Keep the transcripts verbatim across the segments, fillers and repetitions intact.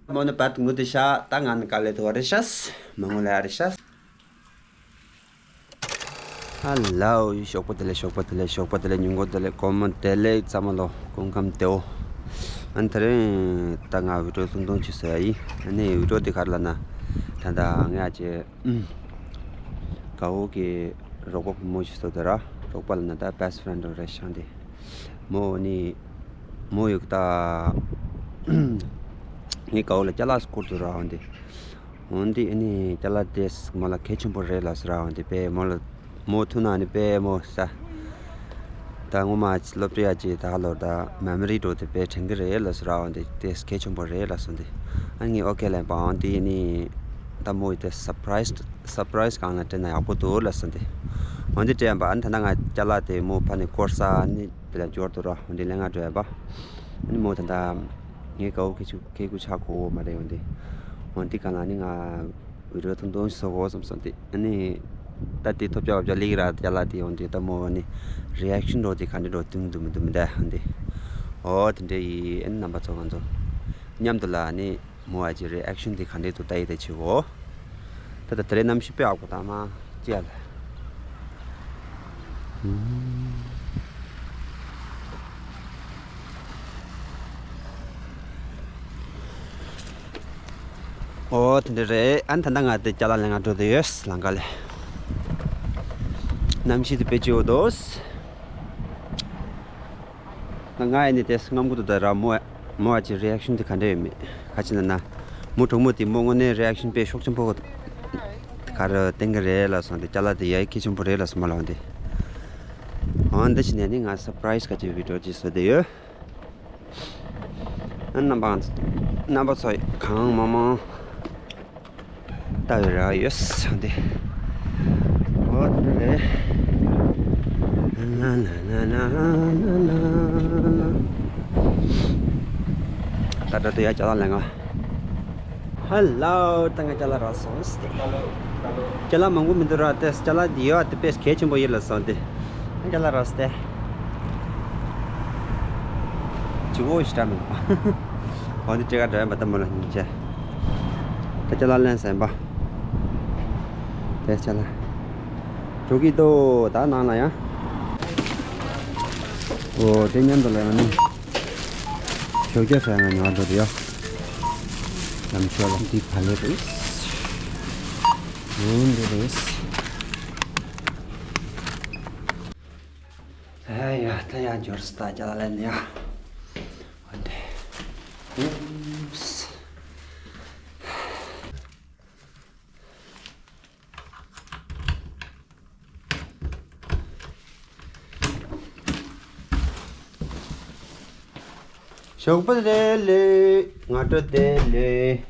མོ་ནི་བར་དུ་ངུ་དེ་ཤ་ད་ང་ནི་དཀའ་ལས་ཐོག་རེ་ཤ་མ་ངུ་ལ་རེ་ཤ། ཧ་ལོ། ཞོགས་པ་བདེ་ལེགས། ཞོགས་པ་བདེ་ལེགས། ཞོགས་པ་བདེ་ལེགས། ཉིན་གུང་བདེ་ལེགས། དགོང་མོ་བདེ་ལེགས། ཚང་མ་ལོ་སྐུ་ཁམས་བདེ་པོ། ཨ་ནི་དེ་རིང་ད་ང་བི་ཌི་ཡོ་ཐུང་ཐུང་ཅིག་བཟོ་ཡ་ཡིན། ཨ་ནི་བི་ཌི་ཡོ་དེ་ག་རེ་ལབ་ན། ད་ལྟ་ངས་ཨ་ཅེ་དགའ་བོ་གི་རོགས་པ་བུ་མོ་ཞིག་བཟོ་དེ་ར། རོགས་པ་ལབ་ན་ད་བྷེ་སི་ཊི་ཕེ་རེན་ཌི་རེད་ཤག་འདི། མོ་ནི་མོ་ཡོད་ད། ངའི་དགའ་བོ་ལ་ཅ་ལག་བསྐུར་དུ་ར་འོང་དེ། འོན་ཏེ་ཨ་ནི་ཅ་ལག་དེ་མོ་ལ་གལ་ཆེན་པོ་རེད་ལབ་སོང་ར། འོན་ཏེ་དཔེ་མོ་ལ་མོ་ཐུག་ན་ཨ་ནི་དཔེ་མོ་ས། ད་སྔོན་མ་སློབ་གྲྭ་ཡ་ཅིག་ད་ལོར་ད་མེ་མོ་རི་འགྲོ་དེ་དཔེ་དྲན་གི་རེད་ལབ་སོང་ར། འོན་ཏེ་དེ་གལ་ཆེན་པོ་རེད་ལབ་སོང་དེ། ཨ་ངས་ཨོ་ཁེ་ལབ་པ། འོན་ཏེ་ཨ་ནི་ད་མོ་ཡི་དེ་སར་པ་རའི་སི་སར་པ་རའི་སི་གང་ལ་སྤྲད་ན་ཡག་པོ་འདུག་ལབ་སོང་དེ། འོན་ཏེ་སྤྲད་ཡ་པ། ཨ་ནི་ད་ལྟ་ང་ཅ་ལག་དེ་མོ་ཕ་ནས་བསྐུར་ས་ཨ་ནི་དེ་ལ་འབྱོར་དུ་ར། འོན་ཏེ་ལས་ང་འགྲོ་ཡ་པ། ཨ་ནི་མོ་ད་ལྟ་ངའི་དགའ་བོ་ཁེ་ཆུ་ཁེ་ཁུ་ཆག་གོ་མ་རེད། འོན་ཏེ་འོན་ཏེ་གང་ལ་ནི་ང་བི་ཌི་ཡོ་ཐུང་ཐུང་བཟོ་དགོས་བསམ་སོང་སྟེ། ཨ་ནི་ད་དེ་ཐོབ་ཅག་བབ་ཅག་ལིག་ར་ཅ་ལག་དེ་འོན་ཏེ་ད་མོ་ནི་རི་ཨེག་ཤན་འགྲོ་དེ་ག་འདྲ་འགྲོ་དུང་དུ་མི་དུ་མི་ད་འོན་ཏེ། འོ་དེ་འདྲ་ཡི། ཨ་ནི་རྣམ་པ་ཚོ་ང་ཚོ་མཉམ་དུ་ལ་ནི་མོ་ཨ་ཅེ་རི་ཨེག་ཤན་དེ་ག་འདྲ་འདུག་ལྟ་ཡི་ད་ཆེ་གོ། ད་ད་དེ་རེ་གནམ་གཤིས་དཔེ་ཡག་པོ་ད་མ་ཅི་ཡ་ལ། ཨོ་དེ་འདྲ་རེད། ཨ་ནི་ད་ལྟ་ང་དེ་ཅ་ལག་ལེན་ག་འགྲོ་དེ་ཡོད་ལམ་ཁ་ལ། གནམ་གཤིས་དེ་དཔེ་སྐྱིད་པོ་འདུག། ང་ཡིན་ནི་དེ་སྔ་མོ་དུ་ད་ར་མོ་མོ་ཨ་ཅེ་རི་ཨེག་ཤན་དེ་ག་འདྲ་ཡོད་མེད་ག་ཅི་ན་ན། མོ་གྲོགས་མོ་དེ་མོ་དངོས་གནས་རི་ཨེག་ཤན་དཔེ་ཤུགས་ཆེན་པོ་ག་རེ་བསྟན་གི་རེད་ལབ་སོང་། དེ་ཅ་ལག་དེ་ཡ་ཡི་གལ་ཆེན་པོ་རེད་ལབ་སོང་མ་ལབ་འདི། འོ་འདི་བྱས་ནས་ནི་ང་སར་པ་རའི་སི་ག་ཅི་བི་ཌི་ཡོ་ཅིག་བཟོ་བསྡད་ཡོད། ཨ་རྣམ་པ་རྣམ་པ་ཚོ་གང་མང་མང་ལྟ་བའི་རེ་བ་ཡོད་འདི། འོ་དེ་འདྲ་རེད། ད་ལྟ་དུ་ཡ་ཅ་ལག་ལེན་ག། ཧ་ལོ། ད་ང་ཅ་ལག་རག་སོང་སྟེ། ཅ་ལག་མང་པོ་མི་འདུག་ར། དེ་ཅ་ལག་འདི་ཡོད་དེ་དཔེ་གལ་ཆེན་པོ་ཡོད་ལབ་སོང་སྟེ། ང་ཅ་ལག་རག་སྟེ། ཇི་བོ་ཞིག་འདྲ་མི་འདུག། འོ་འདི་ཅི་ག་འདྲ་ཡོད་པ་ད་མོ་ལ་སྙིང་རྗེ། ད་ཅ་ལག་ལེན་ཟིན་པ། དེ་ཅ་ལག་འགྲོ་གི་འདུག་ད་ནང་ལ་ཡང་། འོ་དེ་མཉམ་དུ་ལ་ཡང་ནི། ཞོགས་ཇ་ཟ་ཡང་ཉོ་འགྲོ་དེ་ཡོད། ལམ་ཤོར་ལ་འདི་ག་ལེ་རེད། འོ་འདི་རེད། ཨ་ཡ་ད་ཡ་འབྱོར་སྟ་ཅ་ལག་ལེན་ཡ། འོ་འདི། ཨུམ། ཞོགས་པ་བདེ་ལེགས། སྔ་དྲོ་བདེ་ལེགས།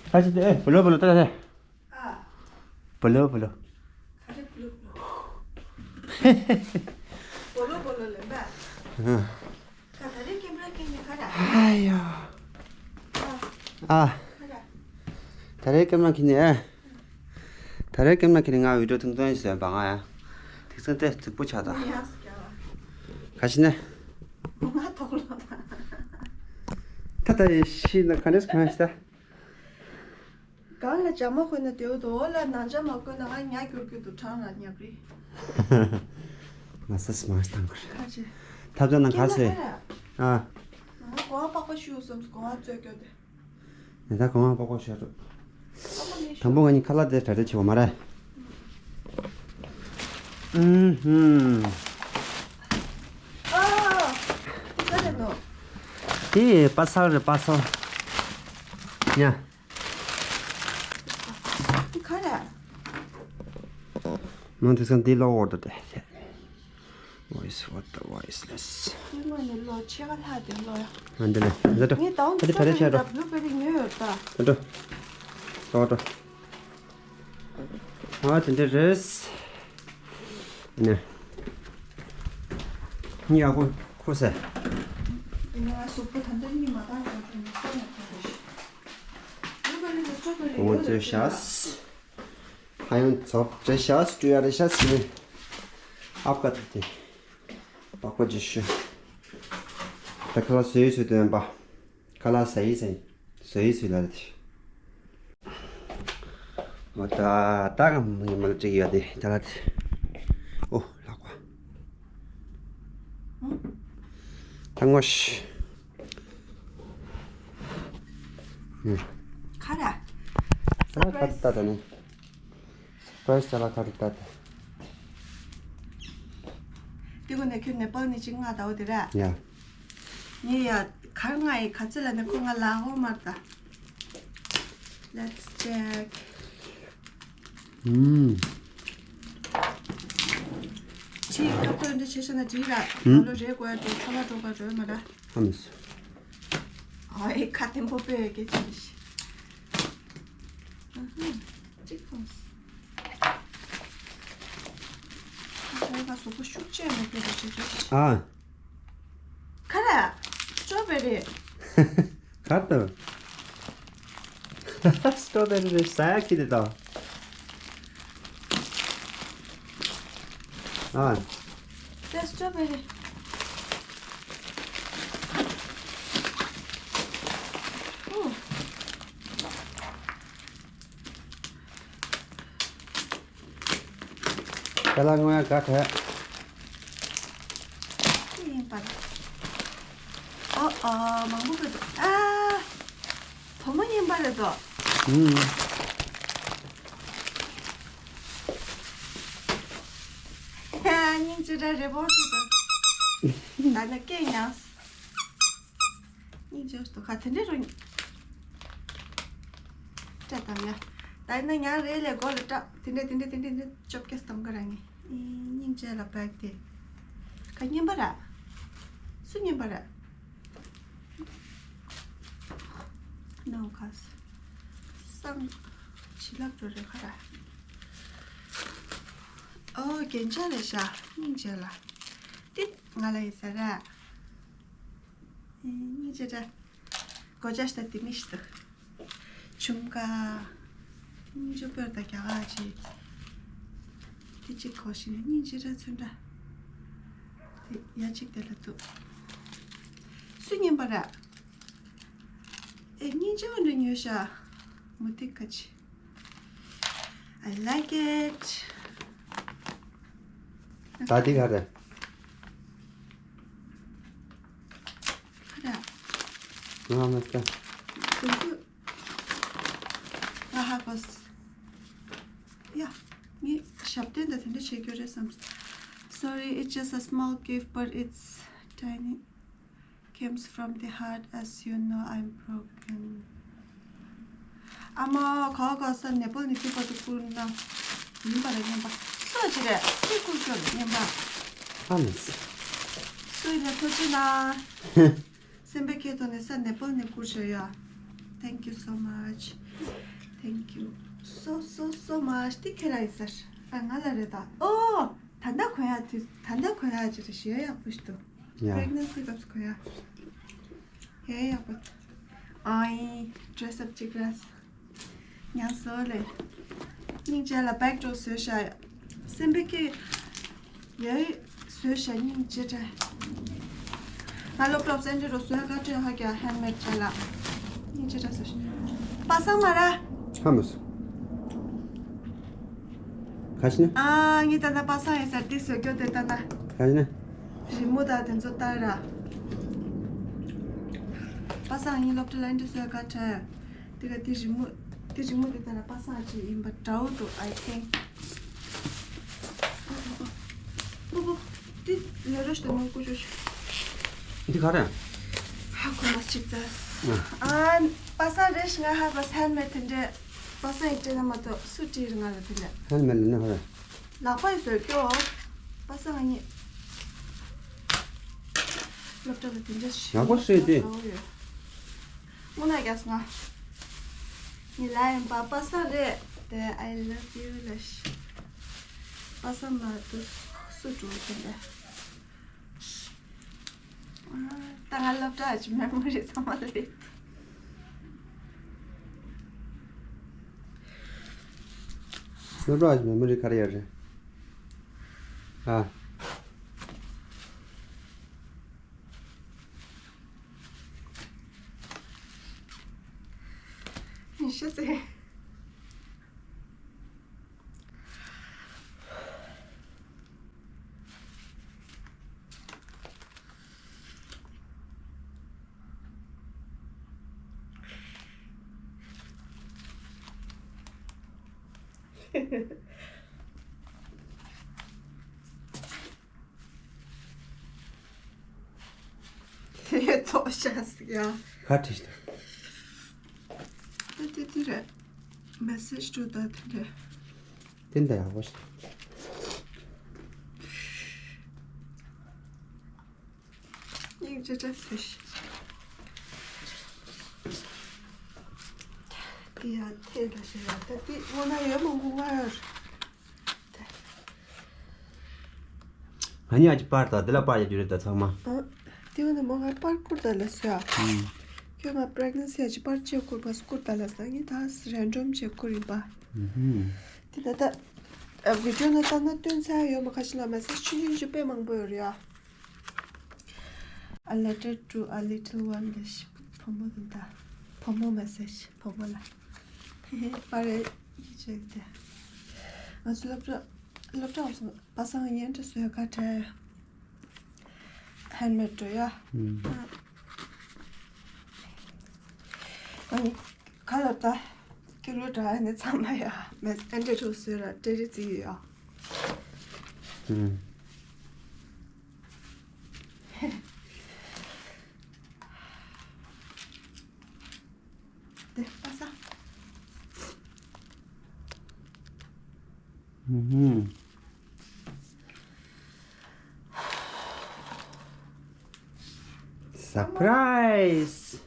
ཁ་ཅིག་ཨེ་བུ་ལོ་བུ་ལོ་ད་ད། ཨ། བུ་ལོ་བུ་ལོ། ག་རེ་བུ་ལོ་བུ་ལོ། བུ་ལོ་བུ་ལོ་ལབ་པ། ཨ། ད་ད་རེས་ཀེམ་ར་ཁྱེར་ནས་ག་ར། ཨ་ཡ། ཨ། ཨ། ག་ར། ད་རེས་ཀེམ་ར་ཁྱེར་ནས། ད་རེས་ཀེམ་ར་ཁྱེར་ནས་ང་བི་ཌི་ཡོ་ཐུང་ཐུང་ཞིག་བཟོས་པ་ང་ཡ། དེ་ཚོ་དེ་རྫིག་པོ་ཆགས་ད། ཡ་ས་ཀྱ་བ། ག་ཤི་ནས། ང་ཐོག་ལོ་ད། ད་ད་ཡེ་ཤི་ན་ག་འདྲས་གང་ཤི་ད། གང་ལ་ཇ་མ་གོན་ན་དེའུ་དོ་ལ་ནང་ཇ་མ་གོན་ན་ང་ཉ་སྐྱུར་སྐྱུར་དུ་ཁྲང་ར་ཉབ་རི། ང་ས་སི་མ་སྟང་གར། ཁ་ཆེ། ཐབ་ཚང་ན་ཁ་སེ། ཨ། ང་གོ་བ་པགས་པ་ཤུ་སོམ་གོ་བ་རྩོད་སྐྱོ་དེ། ནས་ད་གོ་བ་པགས་པ་ཤུ་རུ། དང་པོ་ང་གཉིས་ཁ་ལག་དེ་གྲ་སྒྲིག་བྱེད་དགོས་མ་རེད། ཨུམ་ཧུམ། ཨ། དེ་ག་རེད་ནོ། དེ་པ་སལ་རེད་པ་སལ། ཉ། འདི་ག་རེད། མང་དུ་སང་འདི་ལོག་འོར་དུ་དེ། Voice for the voiceless. འདི་ངོས་ནས་ལོ་ཕྱེད་ཀ་ལྷག་དེ་ལོ་ཡ། ང་འདི་ནས་འདི་འགྲོ། ངས་ད་འོང་ཨ་འདི་གྲ་རེ་བྱས་འགྲོ། སི་ཊོ་བེ་རི་དང་བྷུ་ལུ་བེ་རི་ཉོས་ཡོད་ད། འདི་འགྲོ། སོག་འགྲོ། ཨ་དེ་འདྲ་རེད། ནས། ཉི་ཡག་པོ་ཁུ་སེ། ང་གཟུགས་པོ་ད་ལྟ་གཉིད་མ་བཏང་བར་དུ་ནི་ཁོ་ནས་ཁོ་རེ་ཞིག་ལུ་ག་ལི་གི་སྤྲོ་པོ་རེ་གོང་ཡོད་ཚོས་རེད་ཤག་ཧ་ཡང་ཚོབ་རེད་ཤག་སྤྲོ་ཡ་རེད་ཤག་ཟེར་ནས། ཨབ་ཀ་ཏི་ཏི། པགས་པ་ཇི་ཤུ། ད་ཁ་ལག་བཟོས་ཚོད་དོན་པ། ཁ་ལག་ཟ་ཡི་ཟ་ཡི། ཟ་ཡི་ཟེར་ལ་དེ། འོ་ད་ད་གམ་ཡིན་མ་ལ་ཅིག་ཡོད་དེ་ད་ལ་དེ། ཨོ་ལགས་པ། ད་ངོ་ཤི། ཁ་ར། ད་ལ་ཁ་ད་ད་ནི། སུ་པ་རའི་སི་ཅ་ལག་ཁ་རི་ཏ་ཏ། དེ་གོ་ནས་ཁྱོད་ནེ་པཱལ་ནས་ཅིག་མངགས་ད་འོ་དེ་ར། ཡ། ངས་ཡ་གར་མངགས་ཡི་ག་ཚོད་ལ་ནི་ཁོ་ང་ལ་འོ་མར་ད། Let's check. ཨུམ། ཅི་ཁ་པར་འདི་ཆེ་ཤ་ན་ཅི་ར། ཨུམ། ང་ལོ་རེ་གོ་ཡ་འགྲོ་ཁྲ་ལ་འགྲོ་ག་འགྲོ་མ་ར། ཧམ་སི། ཨ་ཨེ་ཁ་ཐེམ་པོ་པོ་ཡ་སྐད་ཆ་ནི་ཤི། ཨ་ཧ། ཅིག་ཁོམ་སི། ཁ་ཁ་གཟུགས་པོ་ཤུགས་ཆེ་མེད་པའི་རེ་ཞིག་རེ་ཞིག་ཨ། ཁ་ར། སི་ཊོ་བེ་རི། གར་དུ། སི་ཊོ་བེ་རི་རེ་ཟ་ཡ་ཁྱི་དེ་དང་། ཨ། དེ་སི་ཊོ་བེ་རི། ཨོ། ད་ལ་ངོ་ཡ་ག་ཐད། ཅི་ཡིན་པ་རེད། ཨོ་ཨོ་མང་པོ་འདུག་ཨ། བུ་མོ་ཡིན་པ་རེད་དོ། ཨུམ། ཧེ་སྙིང་རྗེ་ར་རེ་བོ་ཅི་དང་། ད་ནི་སྐད་ཉག་སྙིང་རྗེ་ཏོ་ཁ་དེ་འདྲའི་རུ། སྐྲ་དང་ཡ། ད་ཡིན་ན་ཉག་རེ་ལས་མགོ་ལ་སྐྲ་དེ་འདྲ་དེ་འདྲ་དེ་འདྲ་དེ་འདྲ་བཅོ་བརྒྱད་གཏོང་གི་ར་ངས། སྙིང་རྗེ་ལ་བེག་དེ། ཁ་རྙིང་པ་ར། སུ་རྙིང་པ་ར། ནའོ་ཁ་སང་བྱི་ལབ་འགྲོ་རེ་ཁ་ར། ཨོ་རྒྱན་ཆ་རེ་ཤ་སྙིང་རྗེ་ལ། ཏིད་ང་ལ་ཡིན་ས་ར། སྙིང་རྗེ་ར། གོ་ཅ་ཤ་ཏི་མི་ཤི་ཏི། ཆུམ་ཀ། སྙིང་རྗེ་པོ་དང་རྒྱ་གར་ཅིག་དེ་གཅིག་གོ་ཤི་ནི་སྙིང་རྗེ་ར་ཚོན་འདྲ། དེ་ཡ་གཅིག་དེ་ལ་ཐུག་སུ་རྙིང་པ་ར། ཨེ་སྙིང་རྗེ་བ་འདྲ་ཉོས་ཤ། མུ་ཏིག་ཁ་ཆེ། I like it. ད་འདི་ག་རེད། ག་རེ། ང་མ་སྟེ། དེ་ཚོ་ང་ཧ་གོ་སི། ཡ། ངས་ཞབས་བརྟན་དང་དེ་འདྲ་བྱེད་རྒྱུ་རེད་བསམ། Sorry, it's just a small gift, but it's tiny. Comes from the heart, as you know I'm broken. ཨ་མ་ག་ག་ས་ནེ་པོལ་ནི་ཏི་པ་ཏུ་ཀུར་ན་ཡིན་པ་རེད་སྙམ་པ། སུ་ཅི་རེད་སུ་ཀུར་ཤོར་སྙམ་པ། ཨ་མ་སི། སུ་ཡིན་ན་ཐུགས་རྗེ་གནང་། སེམས་པའི་ཁྱེད་ཐོག་ནས་ས་ནེ་པོལ་ནས་ཀུར་ཤོར་ཡ། Thank you so much. Thank you so so so much. ཏི་ཁྱེད་ར་ཡིན་ས། ཨ་ང་ལ་རེད་ད། ཨོ། ད་ལྟ་གོན་ཡ་དུས་ད་ལྟ་གོན་ཡ་ཅི་རེད་ཞེ་ཡག་པོ་ཞིག་འདུག་ཡ། Pregnancy སྐབས་སུ་གོན་ཡ། ཧེ་ཡག་པོ། ཨའི་dress up ཅིག་ར། ཉང་སོ་ལེ། སྙིང་རྗེ་ལ་བེག་ཀྲོ་བཟོས་ཤ། སེམས་པའི་ཀེ། ཡའི་བཟོས་ཤ་སྙིང་རྗེ་དྲ། ང་སློབ་གྲོགས་སེན་ཏྲི་རུ་བཟོས་ཀ་ཏྲེ་ཧ་ཀྱ་ཧན་མེད་ཅ་ལག་སྙིང་རྗེ་དྲ་བཟོས་ཤ། པ་སངས་མ་ར། ཧ་མ་སོ། ག་ཤི་ན། ཨ་ངི་ད་ན་པ་སངས་ཡིན་ས་ཏི་བཟོས་སྐྱོ་དེ་ད་ན། ག་ཤི་ན། རི་མོ་ད་དེ་ཚོ་ལྟ་ར། པ་སངས་ངི་སློབ་གྲྭ་ལ་འདི་བཟོས་ཀ་ཏྲེ། དེ་ག་དེ་རི་མོ། དེ་རི་མོ་དེ་ལྟ་ན་པ་སངས་ཅིག་ཡིན་པ་འདྲ་བོ་འདུག I think. པོ་པོ། དེ་ལས་རོ་ཞིག་དང་མོ་ཀུ་ཅོ་ཞིག་འདི་ག་རེ། ཧ་གོ་མ་ཅིག་ཙ། ཨ། པ་སངས་རེ་ཞིག་ང་ཧ་གོ་ཧན་མེད་དེ་འདྲས། པ་སངས་ཡིག་སྤྲད་ན་མ་གཏོགས་སུ་བྲིས་རེད་ང་ལ་དེ་འདྲས། ཧན་མེད་ལ་ནི་ཧ་རེ། ལག་པ་ཡི་བཟོས་སྐྱོ། པ་སངས་ང་གཉིས། སློབ་གྲྭ་ལ་དེ་འདྲས་ཞིག་ཡག་པོ་བཟོས་ཏེ། དངོས་གནས་རྒྱ་སྔ། ངའི་ལ་ཡིན་པ་པ་སངས་རེད་དེ། I love you ལ་ཤི། པ་སངས་མ་དུ་སུ་འགྲོ་དེ་འདྲ། ད་ང་སློབ་གྲྭ་ཅི་མེ་མོ་རི་ཚང་མ་ལས། སློབ་གྲྭ་ཅི་མེ་མོ་རི་ག་རེ་ཡོད་རེད། ཨ། ཤེས་ཚེ། ཚོགས་ཤ་ཟིག་ཡ། ཁ་བྲིས་ཤིག་ད་དེ་དེ་རེད། མེ་སེ་ཇི་འགྲོ་ད་དེ་རེད། དེ་འདྲ་ཡག་པོ་ཞིག་སྙིང་རྗེ་རེད་ཟེར་ཤིག་དེ་ཡ་ཐེ་ལ་ཞེ་ཡ་ད་དེ་ངོ་ན་ཡོད་མང་པོ་ང་ཡོད། ང་གཉིས་ཨ་ཅི་པར་དང་དེ་ལ་པར་ཡ་རྒྱུ་རེད་ད་ཚང་མ། ཨ། དེ་བ་ནི་མོ་ང་པར་བསྐུར་ད་ལ་སོ་ཡ། ཨུམ། ཁྱོད་ང་པྲེག་ནན་སི་ཨ་ཅི་པར་ཅེ་བསྐུར་པ་བསྐུར་ད་ལ་ས་ངས་ད་རན་ཌོམ་ཅེ་བསྐུར་ཡིན་པ། ཨུམ། དེ་ད་ད་ཨ་བི་ཌི་ཡོ་ན་ལྟ་ན་སྟོན་ཚ་ཡོད་མ་ཁ་ཤི་ལ་མེ་སེ་ཇི་ཆུང་ཆུང་ཅིག་དཔེ་མང་པོ་ཡོད་རེད་ཡ། A letter to a little one ལ་ཞིག་བུ་མོ་དང་ད་བུ་མོ་མེ་སེ་ཇི་བུ་མོ་ལ། ཧེ་ཧེ་པར་ཡིག་ཆ་དེ། ང་ཚོ་སློབ་གྲྭ་སློབ་གྲྭ་འོག་སོང་པ་སངས་ཡན་ཏྲ་སོ་ཡ་ག་དྲ་ཡ། ཧན་མེད་འགྲོ་ཡ། ཨུམ། ཨ་ནི་ཁ་ལོ་ད་ཀི་ལོ་འདྲ་ནི་ཚང་མ་ཡ་མེད་ཨན་ཏྲ་ཏྲོ་སོ་ཡ་ཏྲ་རི་ཙི་ཡོད་ཡ། ཨུམ། དེ་པ་ས། ཧུམ། སར་པ་རའི་ཛི།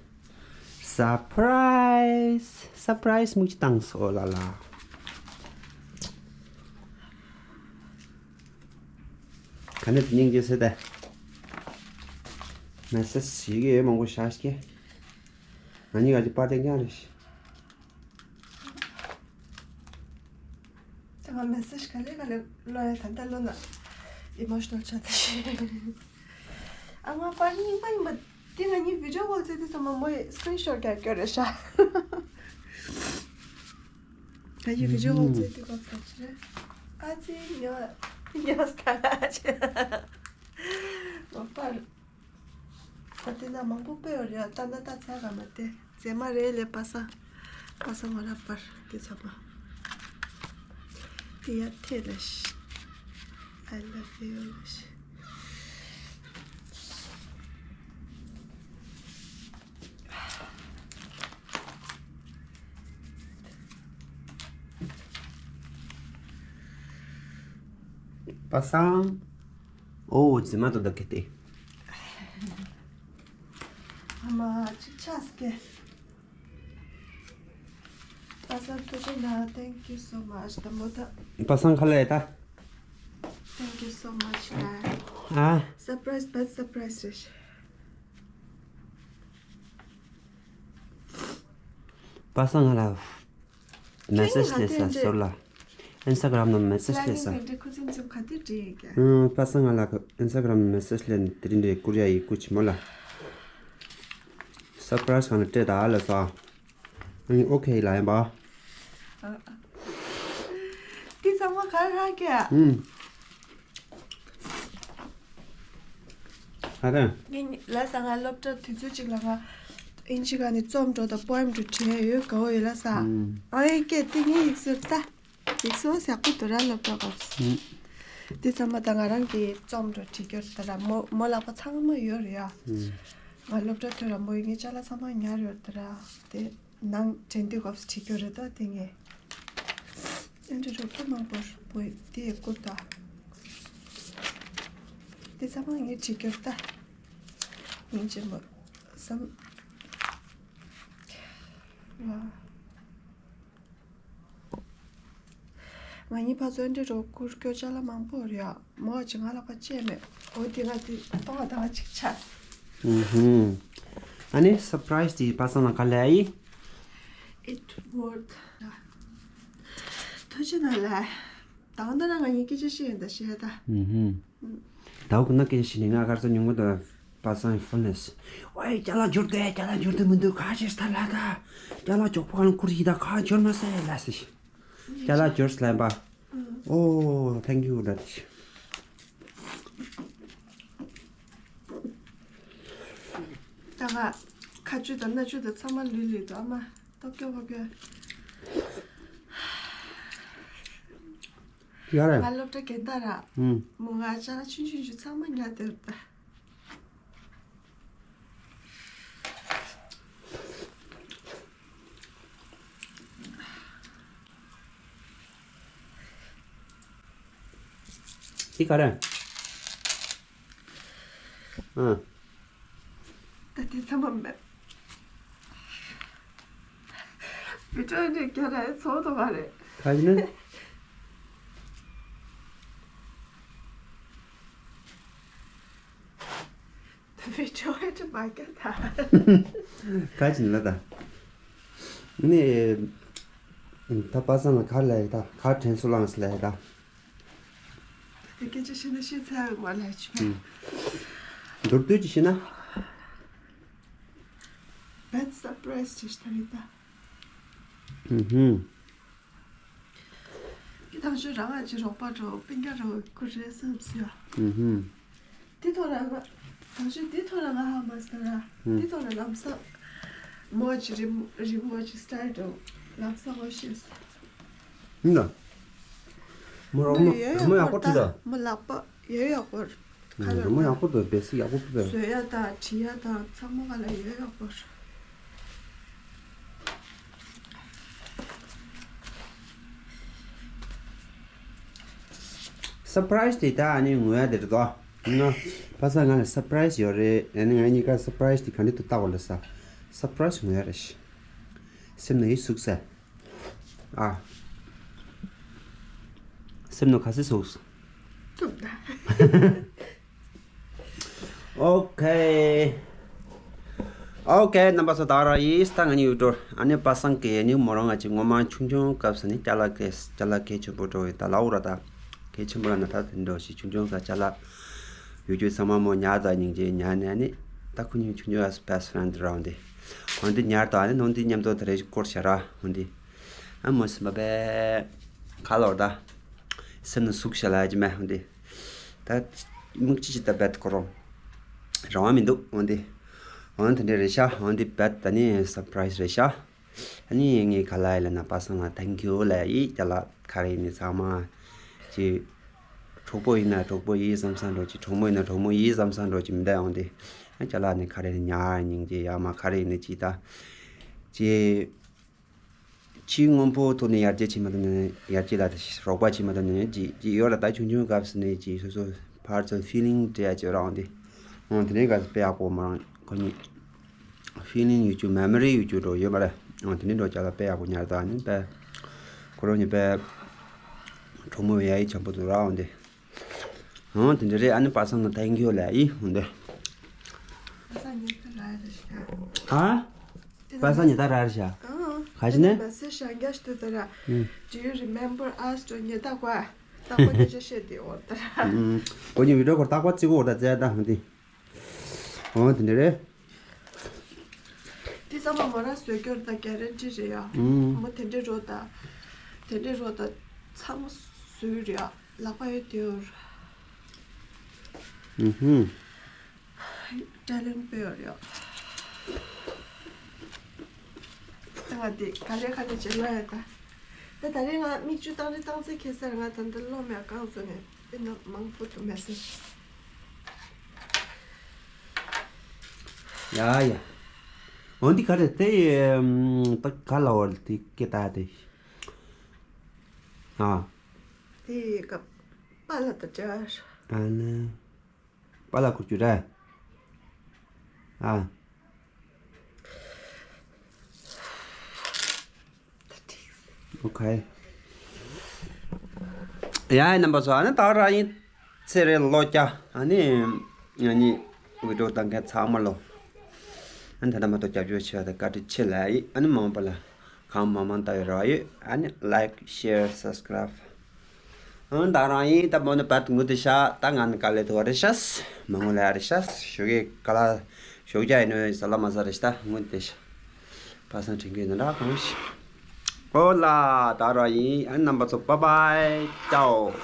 སར་པ་རའི་ཛི། སར་པ་རའི་ཛི་མུ་ཅི་བཏང་སོ་ལ་ལ། ག་ནས་སྙིང་རྗེ་ཟེར་ཏེ། མེ་སེ་ཇི་ཡི་གེ་མང་པོ་བཞག་ཤག་ང་གཉིས་ཀ་ཅིག་པར་ཏེ་རྐྱང་རེད་ཤག་ད་ང་མེ་སེ་ཇི་ག་ལེ་ག་ལེ་ཀློག་ཡ་ད་ལྟ་ཀློག་ན་ཨི་མོ་ཤི་ནལ་ཆགས་ད་ཤག་ཨ་ང་པར་རྙིང་པ་ཡིན་པ་འདི་ང་གཉིས་བི་ཌི་ཡོ་ཀོལ་བྱས་དུས་ཙམ་པ་མོ་ཡིས་སི་ཀི་རིན་ཤོཊ་རྒྱག་སྐྱོར་རེད་ཤག་ད་ཡི་བི་ཌི་ཡོ་ཀོལ་བྱས་དུས་སྐབས་ག་ཅི་རེད། ཨ་ཙི་ཉོ་ཉོ་སྟ་ལ་ཆེ། མ་པར། ཨ་དེ་ན་མང་པོ་དཔེ་ཡོད་རེད། ཨ་ལྟ་ན་ལྟ་ཚར་ག་མ་དེ་རྫས་མ་རེད་ལས་པ་སངས། པ་སངས་ང་ར་པར་དེ་ཚ་པ། དེ་ཡ་ཐེ་ལ་ཤི། I love you ལ་ཤི། པ་སངས། ཨོ་ཙི་མ་ཏོ་ད་གེ་ཏེ། ཨ་མ་ཅིག་ཆགས་སྐད། པ་སངས་ཐུགས་རྗེ་གནང་། Thank you so much ད་མོ་ད། པ་སངས་ཁ་ལས་ད། Thank you so much ད། ཨ། སར་པ་རའི་ཛི་བྷེ་སི་ཊི་སར་པ་རའི་ཛི་རེད། པ་སངས་ང་ལ་མེ་སེ་ཇི་སླེབས་ས་ཟོར་ལ། ཨིན་སྟ་གྷ་རམ་ནང་མེ་སེ་ཇི་སླེབས་ས། ལ་ནི་དེ་འདྲའི་ཁུ་ཚུམ་ཚུམ་ག་དུས་འདྲི་ཡིན་ཀྱང་། ཨང་པ་སངས་ང་ལ་ཨིན་སྟ་གྷ་རམ་ནང་མེ་སེ་ཇི་སླེབས་ནས་དེ་རིང་འདྲའི་བསྐུར་ཡ་ཡི་བསྐུར་ཆི་མོ་ལ། སར་པ་རའི་ཛི་གང་ལ་སྤྲད་ད་ལ་ས། ཨང་ཨོ་ཁེ་ལ་ཡིན་པ། དེ་ཚང་མ་ག་རེ་རག་གི་ཨ། ཨུམ། ཨ་རེ། ངས་ལ་ས་ང་སློབ་གྲྭ་དུས་ཚོད་ཅིག་ལ་ང་ཨིན་ཇི་ག་ནས་རྩོམ་འགྲོ་དང་པོ་ཨེམ་འགྲོ་བྲིས་ཡོད་ག་འོ་ཡོད་ལ་ས། ཨུམ། ཨ་ཡེ་སྐད་དེ་ངས་ཡིག་གཟུགས་ལྟ། ཡིག་གཟུགས་ཡག་པོ་འདུག་ར་སློབ་གྲྭ་སྐབས་སུ། ཨུམ། དེ་ཚང་མ་ད་ང་རང་གིས་རྩོམ་འགྲོ་བྲིས་རྒྱུ་རེད་ད་ར་མོ་མོ་ལག་པ་ཚང་མ་ཡོད་རེད་ཡ། ཨུམ། ང་སློབ་གྲྭ་ཐོན་ར་མོ་ཡིས་ངའི་ཅ་ལག་ཚང་མ་ཉར་ཡོད་ད་ར་དེ། ནང་དྲན་དུས་སྐབས་སུ་བྲིས་རྒྱུ་རེད་ད་དེ་ངས། ཨེ་འདྲ་རོགས་པ་མང་པོ་བོས་དེ་བསྐུར་ད། དེ་ཚང་མ་ངས་བྲིས་རྒྱུ་རེད་ད། སྙིང་རྗེ་མོ་བསམ། ལ། ང་གཉིས་ཕར་ཚུར་འདི་རོགས་བསྐུར་སྐྱོ་ཅ་ལག་མང་པོ་རེད་ཨ། མོ་ཅི་ང་ལ་ཁ་ཅེས་མེད། འོ་དེ་ང་དེ་གཏོང་བ་དང་ཅིག་ཆགས། ཨུ་ཧུམ། ཨ་ནི་སར་པ་རའི་ཛི་དེ་པ་སངས་ལ་ག་ལ་ཡི། It worked. ཐུགས་རྗེ་གནང་ལ། ད་ག་ད་ང་གཉིས་སྐད་ཆ་བཤད་ཡིན་ད་བཤད་ད། ཨུ་ཧུམ། ད་འོ་ཁོ་ན་སྐད་ཆ་བཤད་ནི་ང་གར་ས་ཉུང་མོ་ད། པ་སངས་ཕུ་ནེས། ཝེ་ཅ་ལག་འབྱོར་དེ་ཅ་ལག་འབྱོར་དེ་མི་འདུག་ཁ་ཅིག་ད་ལ་ད། ཅ་ལག་མགྱོགས་པོ་གང་ཁུར་ཡི་ད་ཁ་འབྱོར་མ་སེ་ལ་སི། ཅ་ལག་འབྱོར་སླེམ་པ། ཨོ་thank you ད་དི། ད་ང་ཁ་ཆུ་དང་སྣ་ཆུ་དང་ཚང་མ་ལུས་ལུས་དུ་ཨ་མ་ཏོག་ཀྱོ་ཧོ་ཀྱོ། ཡ་རེད། ང་སློབ་གྲྭ་གན་ད་ར། ཨུམ། མོ་ང་ཅ་ལག་ཆུན་ཆུན་ཆུ་ཚང་མ་ཉར་དེ་རུ་ད། འདི་ག་རེ། ཨ། ད་དེ་ཚང་མ་མེད། བི་ཀྲོ་ནི་རྒྱ་ར་ཚོགས་དོ་ག་རེ། ག་ཡིན་ན། བི་ཀྲོ་ནི་མ་རྒྱ་ད། ག་ཅི་ན་ད། ནི། ད་པ་སངས་ལ་ག་ལ་ཡི་ད་ག་དྲན་གསོ་བླངས་ལ་ཡི་ད། དེ་སྐད་ཆ་བཤད་ན་བཤད་ཚར་བ་ལས་ཆུ་བས། མདོར་བསྡུས་ཀྱིས་བཤད་ན། Best surprise ཅིག་ད་རེད་ད། ཧུམ་ཧུམ། ཡི་དང་ཆུ་རང་ང་ཅི་རོགས་པ་འགྲོ་སྤུན་ཀྱག་རོགས་ཁུ་རེ་སེམས་སུ་ཡ། ཧུམ་ཧུམ། དེ་ཐོག་ར་ང་ད་ཆུ་དེ་ཐོག་ར་ང་ཧ་མ་སྟ་ར། ཧུམ། དེ་ཐོག་ར་ལམ་སང་། མོ་ཅི་རི་རི་མོ་ཅི་སི་ཊལ་འགྲོ་ལམ་སང་ངོ་ཤེས་ས། ཡིན་ལ། མོ་རོགས་མོ་རོགས་མོ་ཡག་པོ་ཁྲིད་ད། མོ་ལག་པ་ཡོད་ཡག་པོ། ཁ་ལ་རོགས་མོ་ཡག་པོ་འདུག་བེ་སི་ཡག་པོ་ཕུད་པས། བཟོ་ཡ་དང་བྲི་ཡ་དང་ཚང་མ་ག་ལ་ཡོད་ཡག་པོ། སར་པ་རའི་སི་དེ་ད་ཨ་ནི་ངོ་ཡ་དེ་རེད་དོ། ང་པ་སངས་ང་ལ་སར་པ་རའི་སི་ཡོད་རེད། ཨ་ནི་ང་གཉིས་ཀ་སར་པ་རའི་སི་དེ་ག་འདྲ་འདུག་ལྟ་བ་ལ་ས། སར་པ་རའི་སི་ངོ་ཡ་རེད་ཤི། སེམས་ནང་ཡི་ཟུག་ས། ཨ། སེམས་ནང་ག་སེ་ཟུག་ས། ཐུབ་ད། ཨོ་ཁེ། ཨོ་ཁེ་རྣམ་པ་ཚོ་ད་ར་ཡིས་ད་ང་གཉིས་ཡུ་ཊུབ་ཨ་ནི་པ་སངས་ཀྱི་ཨ་ནི་མོ་རང་ང་ཅིག་ངོ་མ་ཆུང་ཆུང་སྐབས་སུ་ནི་ཅ་ལག་གེ་ཅ་ལག་གེ་ཆེན་པོ་འགྲོ་ཡི་ད་ལའོ་ར་ད་གེ་ཆེན་པོ་ར་ན་ད་དེ་འགྲོ་ཞིག་ཆུང་ཆུང་ས་ཅ་ལག་ཡུ་ཊུབ་ཚང་མ་མོ་ཉར་ད་སྙིང་རྗེ་ཉར་ནས་ནི་ད་ཁོ་གཉིས་ཆུང་ཆུང་ས་བེ་སི་ཊི་ཕེ་རེན་ཌི་ར་འོང་དེ་འོང་དེ་ཉར་ད་ཨ་ནི་ནོང་དེ་མཉམ་དུ་ད་རེ་སྐོར་བྱ་ར་འོང་དེ་ཨ་མོ་སི་མ་པེ་ཁ་ལོར་ད་སེམས་ནང་ཟུག་བྱ་ལ་ཡ་ཅི་མེད་འོང་དེ། ད་མིག་ཅི་ཅི་ད་བེད་ཁོ་རང་རང་དབང་མི་འདུག་འོན་ཏེ་འོན་ཏེ་འདྲ་རེད་ཤག་འོན་ཏེ་བེད་ད་ནི་སར་པ་རའི་སི་རེད་ཤག་ཨ་ནི་ངས་ག་ལ་ཡི་ལ་ན་པ་སངས་ལ་ཐེང་ཀིའུ་ལ་ཡི་ཅ་ལག་ག་རེ་ཡིན་ནི་ཚང་མ་ཅི། གྲོགས་པོ་ཡིན་ན་གྲོགས་པོ་ཡིན་བསམ་བསམ་འགྲོ་ཅི། གྲོགས་མོ་ཡིན་ན་གྲོགས་མོ་ཡིན་བསམ་བསམ་འགྲོ་ཅི་མི་འདྲ་འོན་ཏེ། ཨ་ཅ་ལག་ནི་ག་རེ་ནི་ཉར་སྙིང་རྗེ་ཡ་མ་ག་རེ་ཡིན་ནི་ཅི་ད། ཅི། ཕྱིའི་དངོས་པོ་ཐོག་ནས་ཡར་རྒྱས་བྱེད་མ་ཐུབ་ན་ཡར་རྒྱས་ལ་རོགས་པ་བྱེད་མ་ཐུབ་ན་ཅི་ཅི་ཡོད་ལ་ད་ཆུང་ཆུང་སྐབས་སུ་ནས་ཅི་སོ་སོ་ཕར་ཚུར་ཕི་ལིང་སྤྲད་ཡ་ཅི་རང་དེ། འོང་དེ་ནས་ག་ཚོད་དཔེ་ཡག་པོ་མ་རང་ཁོ་གཉིས་ཕི་ལིང་ཡོད་རྒྱུ་མེ་མོ་རི་ཡོད་རྒྱུ་འགྲོ་ཡོད་མ་རེད། འོང་དེ་ནས་འགྲོ་ཅག་ལ་དཔེ་ཡག་པོ་ཉར་ད་ནི་དཔེ་ཁོ་རང་གཉིས་དཔེ་གྲོགས་མོ་ཡ་ཡི་འཇམ་པོ་འདུག་ར་འོང་དེ། འོང་དེ་འདྲ་རེད། ཨ་ནི་པ་སངས་ལ་ཐེང་ཀིའུ་ལ་ཡི་འོང་དེ། པ་སངས་ཉེ་ད་ར་རེད་ཤག་ཨ། པ་སངས་ཉེ་ད་ར་རེད་ཤག་ཨང་། ག་ཞིག་ནས། པ་སངས་ཤང་རྒྱ་ཤི་ད་ར། ཨུམ། Do you remember us? ད་ཉེ་ད་ཀ་ད་ཀ་ཉེ་ཆ་ཤེས་དེ་འོ་ད་ར། ཨུམ། ཁོ་གཉིས་བི་ཌི་ཡོ་ཁོ་ལ་ད་ཀ་ཙི་གོ་འོ་ད་ཙེ་ད་འོང་དེ། འོ་དེ་འདྲ་རེད། དེ་ཚང་མ་མོ་རང་བཟོས་རྒྱུར་ད་གྷ་རན་ཊི་རེད་ཡ། ཨུམ། མོ་དེ་འདྲའི་རོ་ད། དེ་འདྲའི་རོ་ད་ཚང་མ་བཟོས་རེད་ཡ། ལག་པ་ཡོད་དེ་ཡོད། ཨུམ་ཧུམ། ཊེ་ལེན་ཊི་དཔེ་ཡོད་རེད་ཡ། ད་ང་དེ་ག་ལེ་ག་ལེ་བྱེད་ལ་ཡ་ད། ད་ད་རེས་ང་མིག་ཆུ་བཏང་རེ་བཏང་ཚེ་ཁེ་སར་ང་ད་འདི་ལོ་མེད་གང་ཚོ་ནས་དཔེ་ན་མང་པོ་འདུག་མེད་སེ། ཡ་ཡ། འོ་འདི་ག་རེ་དེ་ད་ག་ལ་འོ་དེ་སྐད་བཏགས་དེ། ཨ། དེ་ག་པ་ལ་ད་ཅར། ཨ་ནི། པ་ལ་ཁུར་རྒྱུ་རེད། ཨ། ད་འགྲིག་སོང་། ཨོ་ཁེ། ཡ་ཡ་རྣམ་པ་ཚོ་ཨ་ནི་ད་ར་ཡིན། ཚེ་རེ་ལོ་བརྒྱ། ཨ་ནི་ང་གཉིས་བི་ཌི་ཡོ་བཏང་མཁན་ཚང་མ་ལོ། ཨ་ནི་ད་ལྟ་མ་གཏོགས་རྒྱབ་སྐྱོར་བྱེད་པ་དང་བཀའ་དྲིན་ཆེ་ལ་ཡིན། ཨ་ནི་མ་འོངས་པ་ལ་གང་མང་མང་ལྟ་བའི་རེ་བ་ཡོད། ཨ་ནི་ལའིཀ་ཤེར་སབ་སི་ཀ་རའིབ་ ཨང་། ད་རང་ཡིན། ད་མོ་ནི་བར་དུ་ངུ་དེ་ཤ། ད་ང་ནི་དཀའ་ལས་ཐུག་པ་རེད་ཤ། མ་ངུ་ལ་རེད་ཤ། ཞོགས་ཀས་དཀའ་ལ་ཞོགས་ཀྱ་ཡིན་ནོ་ཟ་ལ་མ་ཟ་རེད་ཤ། ད་ངུ་དེ་ཤ། པ་སངས་དྲན་གི་ཡོད་ན་འདྲ་གང་ཤི། ཨོ་ལ། ད་རང་ཡིན། ཨ་རྣམ་པ་ཚོ་bye bye ཅའོ།